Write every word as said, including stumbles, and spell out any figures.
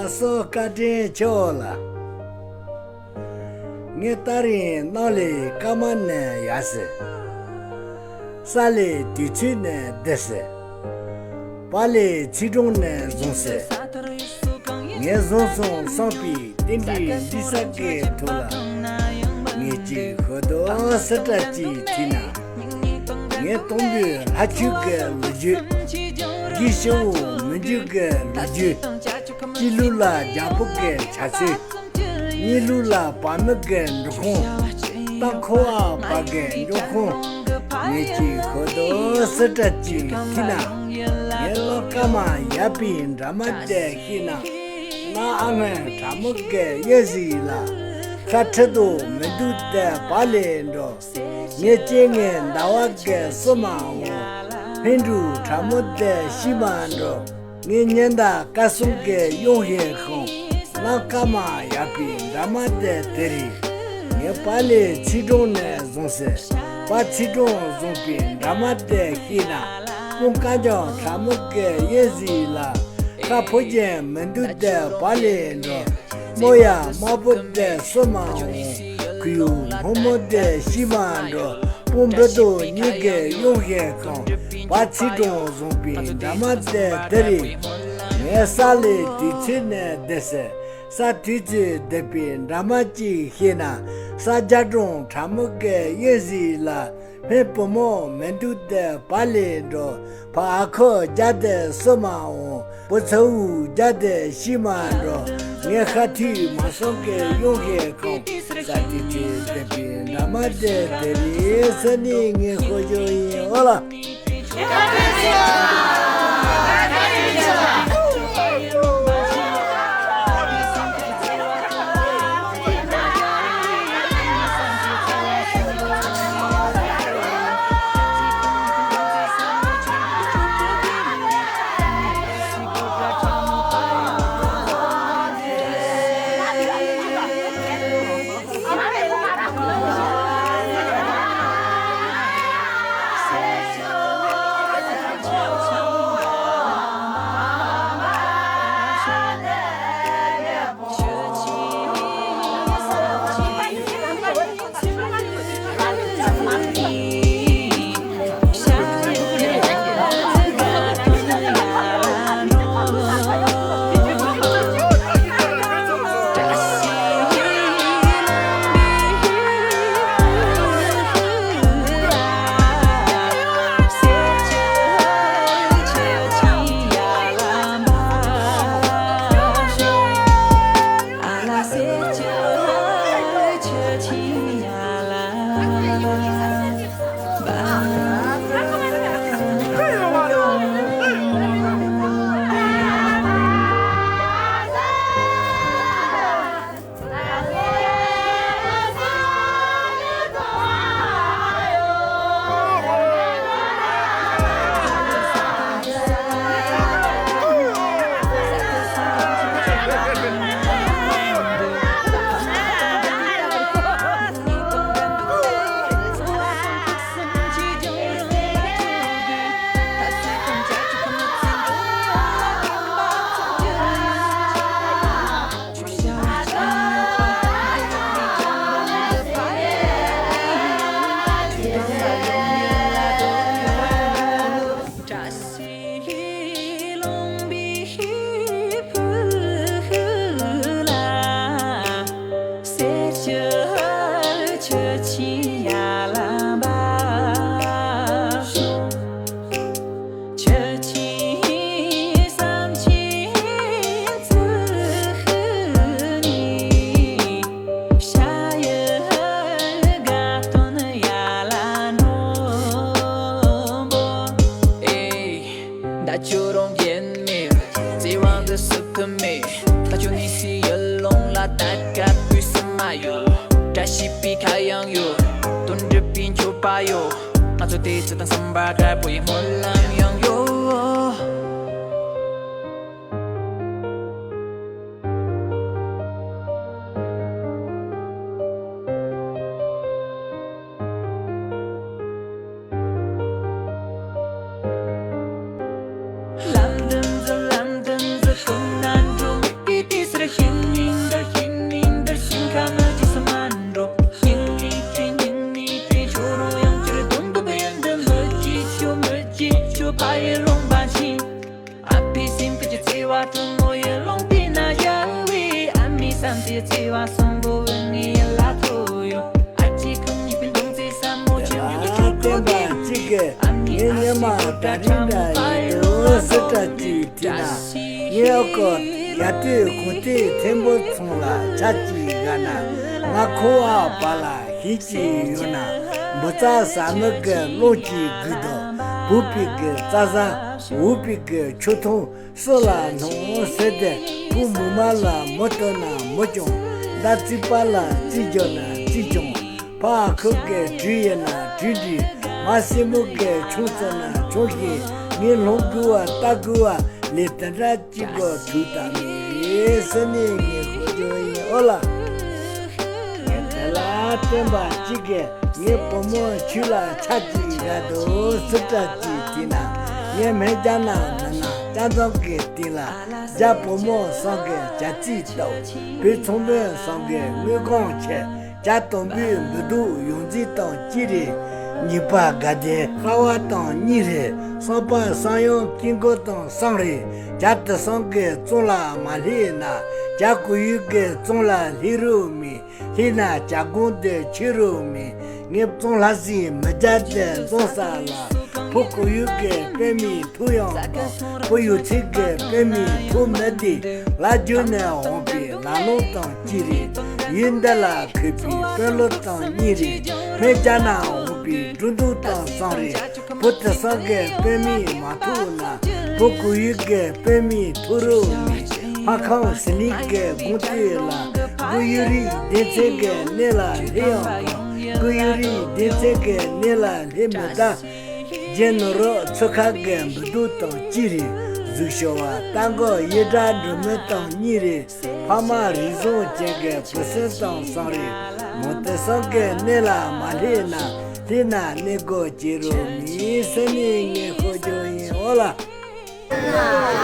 སོ་བཀའ་དྲིན་ཆེའོ་ལ། ངས་ད་རིང་གནམ་ལས་སྐར་མ་ནས་ཡར་སོང་། ས་ལས་དུས་ཚོད་ནས་བསྡད་སོང་། བག་ལེབ་ཚིག་གྲོང་ནས་བཟུང་སོང་། ངས་བཟུང་སོང་བསམ་པའི་རྟེན་འབྲེལ་འདི་ས་གའི་ཐོག་ལ། ངས་ཅིག་ཤོད་དོ་སེ་འདྲ་ཅིག་བྲིས་ན། ངས་དང་པོའི་ལྷ་ཆོས་ཀྱི་ལོ་རྒྱུས། རྒྱུད་ཤེའུ་མི་འགྱུར་གྱི་ལོ་རྒྱུས། གཅིག་ལུགས་ལ་རྒྱལ་པོ་གི་བྱ་སྤྱོད། གཉིས་ལུགས་ལ་བ་མི་གི་འབྲི་ཁུངས། རྟ་འཁོར་བ་པ་གི་འབྱུང་ཁུངས། ངས་ཅིག་ཤོད་དོ་སེ་འདྲ་ཅིག་བྲིས་ན། ངས་གླང་དཀར་མ་ཡབ་པའི་འདྲ་མ་དེ་ཤེས་ན། གནམ་ཨ་སྔོན་དྲ་མོ་གི་གཡས་ཟིག་ལ། ཤ་ཁྲི་དོ་མི་འདུག་དེ་བག་ལེབ་འགྲོ། ངས་སྤྱན་སྔའི་ཟླ་བ་གི་བསུ་མ་འོང་། ལྷུན་གྲུབ་དྲ་མོ་དེ་ཤི་མ་འགྲོ། ངས་ཉི་ཟླ་སྐར་གསུམ་གྱི་གཡུང་ཞིང་ཤོང་། གནམ་སྐར་མ་ཡབ་པའི་འདྲ་མ་དེ་དེ་རེད། ངས་བག་ལེབ་ཚིག་གྲོང་ནས་བཟུང་སོང་། བག་ཚིག་གྲོང་བཟུང་པའི་འདྲ་མ་དེ་ཤེས་ན། སྤུངས་དཀར་འཇམ་དྲ་མོ་གི་གཡས་ཟིག་ལ། ཤ་ཕོ་རྒྱན་མི་འདུག་དེ་བག་ལེབ་འགྲོ། རྨོ་ཡ་དམར་པོ་དེ་བསུ་མ་འོང་། གུས་ཡུ་སྔོན་མོ་དེ་ཤི་མ་འགྲོ། སྤུངས་འབུ་དོ་གཉིས་ཀྱི་གཡུང་ཞིང་ཤོང་། བག་ཚིག་གྲོང་བཟུང་པའི་འདྲ་མ་དེ་དེ་རེད། ངས་ས་ལས་དུས་ཚོད་ནས་བསྡད་སོང་། ས་དུས་ཚོད་བསྡད་པའི་འདྲ་མ་ཅིག་ཤེས་ན། ས་རྒྱ་གྲོང་དྲ་མོ་གི་གཡས་ཟིག་ལ། སྨན་བུ་མོ་མི་འདུག་དེ་བག་ལེབ་འགྲོ། ཕ་ཨ་ཁུ་རྒྱ་དེ་བསུ་མ་འོང་། བུ་ཚ་བོ་རྒྱ་དེ་ཤི་མ་འགྲོ། ངས་ཤ་ཐུག་མ་སོང་གི་གཡུང་ཞིང་ཤོང་། ས་དུས་ཚོད་བསྡད་པའི་འདྲ་མ་དེ་དེ་རེད་ཟེར་ནས་ངས་ཤོད་རྒྱུ་ཡིན། འོ་ལ། ང་ཚོ་དེ་ཚོ་དང་བསམ་པ་འདྲ་པོ་ཡིན། སྨོན་ལམ་ཡང་ཡོད། ཅིག་བྲིས་ན། ངའི་ཨོ་ཀོ་ཡ་ཏོའི་གུང་སྟེ་ཐེན་པོ་ཚང་ལ་ཆ་གཅིག་བཞག་ན། ང་ཁོ་བ་བ་ལ་ཤེས་ཀྱི་ཡོད་ན། འབུ་ཚ་ཟ་མི་གི་ལོང་གཅིག་དགོས་དོ། བུ་པའི་གི་རྩྭ་ཟ། འུ་པའི་གི་ཆུ་འཐུང་། སུ་ལ་སྣང་ཟེར་ཏེ། བུ་མོ་མ་ལ་མོ་སྟོན་ན་མོ་ཅུང་། མདའ་རྩིས་པ་ལ་རྩིས་རྒྱོབ་ན་རྩིས་ཅུང་། ཕ་ཁུ་གི་གྲི་ཡིན་ན་གྲི་འདྲི། མ་སྲིན་མོ་གི་ཆུང་བཙོ་ན་ཆུང་ཞིག་ངས་ལོང་དགོས་བ་ལྟ་དགོས་བ་ལས་དེ་འདྲ་གཅིག་གོ་ཐུག་ད་མི་རེད་ཟེར་ནས་ངས་ཧོ་ཇོ་ཡིན་ཨོ་ལ། ངས་དེ་ལ་བསྟན་པ་གཅིག་གིས་ངའི་བུ་མོ་ཁྱོད་ལ་ཆ་གཅིག་རག་འདུག་སུ་འདྲ་གཅིག་བྲིས་ན། ངས་མེ་རྒྱ་ནག་མི་ནག་ཅང་ཙང་གི་སྟེང་ལ་རྒྱ་བུ་མོ་སང་གི་རྒྱ་རྩིས་ལྟོ། བོད་ཚོང་དཔོན་སང་གི་དངུལ་ཁང་ཆེ། རྒྱ་དང་པོའི་འབུ་སྡུག་ཡོངས་འཛིན་དང་གཅིག་རེད། གཉིས་པ་དགའ་ལྡན་ཁ་བ་དང་གཉིས་རེད། གསུམ་པ་གསང་ཡང་དཀྱིལ་འཁོར་དང་གསུམ་རེད། རྒྱ་དེ་སང་གི་གཙང་ལ་མ་སླེབས་ན། རྒྱ་གུ་ཡུལ་གི་གཙང་ལ་སླེབས་རོགས་མི། སླེབས་ན་རྒྱ་གོང་དེ་ཆེ་རོགས་མི། ངས་གཙང་ལྷ་སྲས་མི་རྒྱ་དེ་འཛོམས་ས་ལ། བུ་གུ་ཡུལ་གི་དཔེ་མི་ཐུ་ཡང་དང་། བུ་ཡུལ་ཚིག་གི་དཔེ་མི་ཐུ་མི་དེ། ལ་རྒྱུ་ནས་འོང་པའི་ལ་ལུང་དང་གཅིག་རེད། ཡུལ་འདི་ལ་མཁས་པའི་དཔོན་སློབ་དང་གཉིས་རེད། སྨད་རྒྱ་ནག་འོང་པའི་འབྲུ་འདུག་དང་གསུམ་རེད། བུ་དེ་སང་གི་དཔེ་མི་མ་ཐུག་ན། བུ་གུ་ཡུལ་གི་དཔེ་མི་ཐུ་རུ་མི། ཕ་ཁང་ཟི་ལིང་གི་དགོང་དུས་ལ། གུ་ཡུ་རིའི་སྡེ་ཚན་གི་གནས་ལ་སླེབས་ཡང་དང་། གུ་ཡུ་རིའི་སྡེ་ཚན་གི་གནས་ལ་སླེབས་མི་ད། རྗེ་ནོར་རོགས་ཚོ་ཁ་གི་འབུ་སྡུག་དང་གཅིག་རེད། གཟུགས་ཤོར་བ་རྟ་མགོ་གཡུ་སྒྲ་འགྲོ་མི་དང་གཉིས་རེད། ཕ་མ་རིགས་བཟང་ཅན་གྱི་བུ་སྲིང་དང་གསུམ་རེད། མོ་དེ་སང་གི་གནས་ལ་མ་སླེབས་ན། སླེབས་ན་གནས་སྒོ་འབྱེད་རོགས་མི་ཟེར་ནས་ངས་ཤོད་རྒྱུ་ཡིན་ཨོ་ལ།